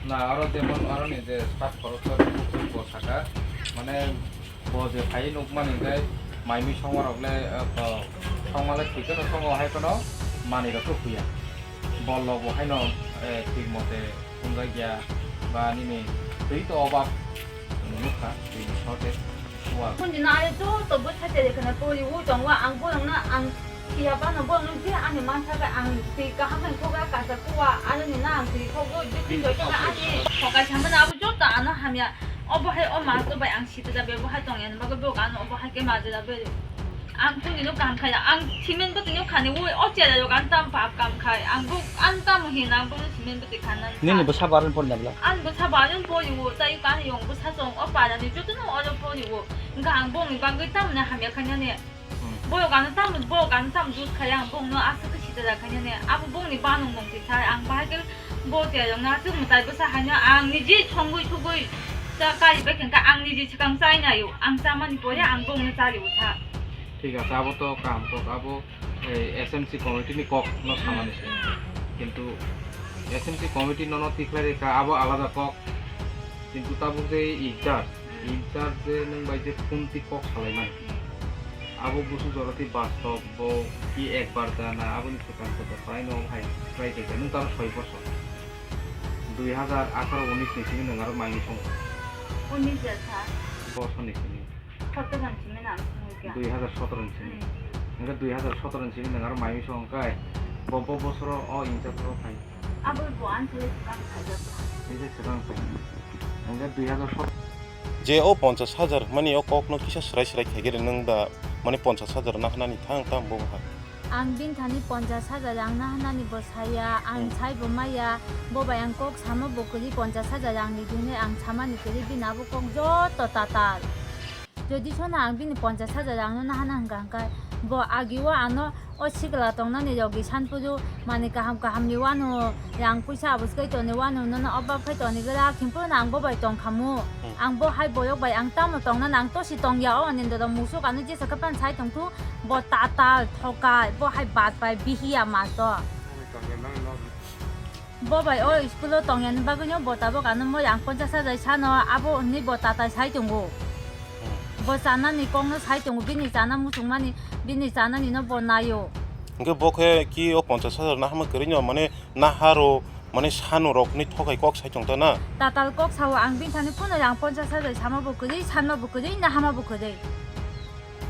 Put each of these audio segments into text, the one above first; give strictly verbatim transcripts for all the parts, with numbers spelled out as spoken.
Na, aro jemon aroni je sat khoroksa bo saka, mane bo je phai nukmani hwnkhe maimi songmarok le, eh, bo songma le thik kheno songo, hai kheno manwi rok khe huya. Bol rok bo haino, eh, thik mote thumjak ya ba nini twi to obab nukha, twi ni shortage. Phunjino ari joto bwsa tere kheno poriwi tongo, ang borokno ang phiya phano borokno je ani mansa khe ang twi kaham khe thokya, kaisa kuwa aroni no ang twi thokgo, bini joto khe ani thokai samani abo joto ano hamya. Obo hai o masto bai ang sitida bebo hai tongya ni bagwi borok ano obo hai khe majra beri. Ang phunjino kaham khaida, ang cement bwtwi no khani ui o chera rok ang tam pap kam khai, ang buk ang tam hina ang buk cement bwtwi khana. Nini bwsa bo aron pori nabla? Ang bwsa bo aron poriwo, tai kani yong bwsa chong o para ni joto no oro poriwo. Hwnkhe ang bongni bagwi tamoni hamya khainani. Hmm. Borok ano tamo, borok ano tamo jut khai ang bongno aswk khe sitara khainani. Abo bongni banong mung twi sai ang bahai khe bo terong no aswk mwtai bwsa haino ang niji songwi sugwi cha kari bai khe ang niji swkang chai naio. Ang chamani pore ang bongno chariwo sa. Thik ase, abo to kaham kok, abo, eh, S M C committee ni kok no samani se. Hmm. Kintu S M C committee nono tikhlai rikha, abo alada kok. Kintu tabuk je in charge, in charge je nwng bai je phone twi kok salaimani. Abo busu jora twi bastob bo ki ekbar da na aboni swkang kota phaino hai try khaikha nwng tamo soi bosor. Dui hazar atharo unis ni simi nwng aro maimi songo. Unis ya sa? Bosor ni simi. Sotoro ni simi na ang songwi kha. Dui hazar sotoro ni simi. Hmm. Hwnkhe dui hazar sotoro ni simi nwng aro maimi song khai. Bo, bo bosoro o in charge o phai. Abo bo ang thele swkang khaijak. Thele swkang khai. Hwnkhe dui hazar sotoro. Je o ponchas hajar mani o kokno kisa swrai swrai khaigere nwng da, mani ponchas hajar nahanani thang tam bo ha. Ang bini thani ponchas hajar rang nahanani bo saya, ang Hmm. sai bo maya, bo bai ang kok sama bo kwrwi ponchas hajar rang ni hwnwi ang samani kwrwi bini abo kok joto tatal. Jodi sono ang bini ponchas hajar rang no nahana hwnkha hwnkhe bo agi o ano o sikla tongnani rok di sanpuru mani kaham kaham ni wano rang puisa abuskai toni wano nono obab khai toni gra khimpuru no ang bo bai tongkhamu. Hmm. Ang bo hai boyok bai ang tamo tongna nang tosi tongya o nindoro musuk ano jesa khe pan sai tongthu. Bo tatal, thokai, bo hai bat pai bihiya masto. Bo bai o school o tongya ni bagwi no bo tabuk ano moi ang ponchas hajar sano abo hwnwi bo tatal sai tongo. Hmm. Bo chanani kokno sai tongo, bini chana muchungmani, bini chanani no bo naio. Hwnkhe bo khe ki o ponchas hajar nahama kwrwi no mane naharo mane sano rok ni thokai kok sai tongta na? Tatal kok sao ang bini thani phunui ang ponchas hajar sama bo kwrwi, sanma bo kwrwi, nahama bo kwrwi.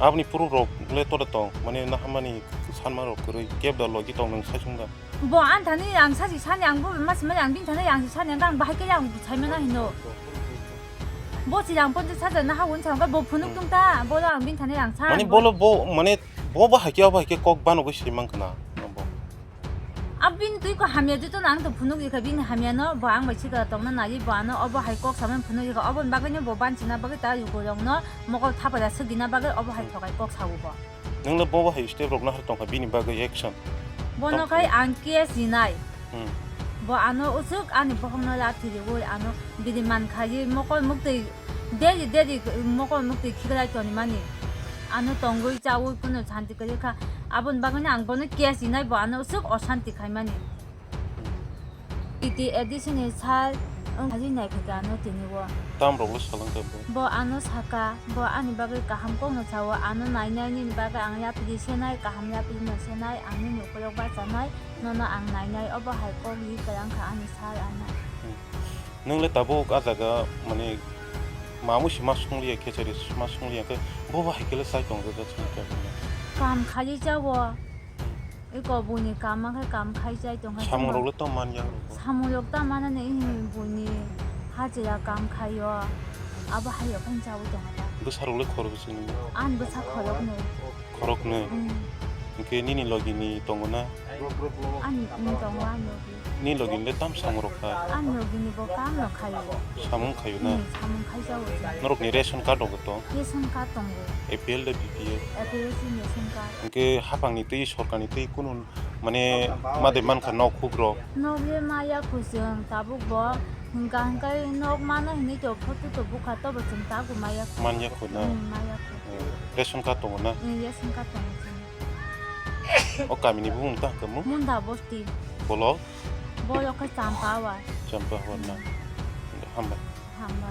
Aboni proof rok le tore tong, mane nahamani sanma rok kwrwi, keb da logi tong nwng sai sung da. Bo ang thani ang sachi sani ang bo ma sima ang bini thani ang sani ang bahai khe ang sai mana hino. Bo si ang ponchas hajar naha wng sa bo phunuk Hmm. tung ta, bo ang bini thani ang sa. Mane bo lo bo, mane bo bahai khe, bahai khe kok bano gwi sai mang khna. Abini twi ko hamya joto no ang to phunuk rikha bini hamya no bo ang bai sikla tongna nai bo ano obo hai kok samani phunuk rikha oboni bagwi no bo banchina bagwi ta yugo rok no mokol thapara swgina bagwi obo hai thokai kok sao bo. Nwng le bo bo hai step rok nahar tongkha bini bagwi action. Bono Tong- khai ang case rinai. Hmm. Bo ano usuk ani bohong no lathi riwi ano bini man khai mokol muktwi Deri deri mokol mukti khiklai toni mani. Ano tongwi chawi kuno santi kwrwi kha. Aboni bagwino ang bono case rinai bo ano usuk osanti khaimani. Iti A D C ni sal wng kha rinai kha ano tini o. Tam rok le salang kha bo. Bo ano saka, bo ani bagwi kaham kokno sao, ano nainai nini bagwi ang yapri senai, kaham yapri no senai, ang nini ukulok bachanai, nono ang nainai, obo hai kok ri kwrang kha ani sal ano. Hmm. Nwng le tabuk a jaga mane mamui se ma songliya khe chari ma songliya khe bo bo hai khe le chai tong jaga chini khe. Kam khali chao. Eko buini kam ma khe kam khai chai tong kha. Samung rok le tong man ya. Samung rok ta mana ne ini buini hajira kam khaio. Abo hai rok khe chawi tong kha. Bwsa rok le khorok sini. An bwsa khorok ne. Khoroknwi. Mm. Hwnkhe nini logini tongo na? Ani, mm, tongo ani logi. Ni logini le tam samung rok kha? Ani logini bo kam rok khaio. Samung khaio na? Mm, samung khai jao je. Norokni ration card rok tong? Ration card tongo. A P L de B P L? A P L si ration card. Hwnkhe haphangni twi sorkarni twi kunu mane ma de mankha nok huk rok? Nok le ma ya khu chwng tabuk bo hwnkha hwnkhe nok mano hinwi to photo to bukha tobo chwng tabuk ma ya khu. Man ya khu na? Mm, ma ya khu. Ration card tongo na? Mm, ration card tongo chini. O kamini bumung ta hwnkhe mo? Munda bosti. Bolok? Bolok khe Champa Hawar. Champa Hawar na. Hambai. Hambai.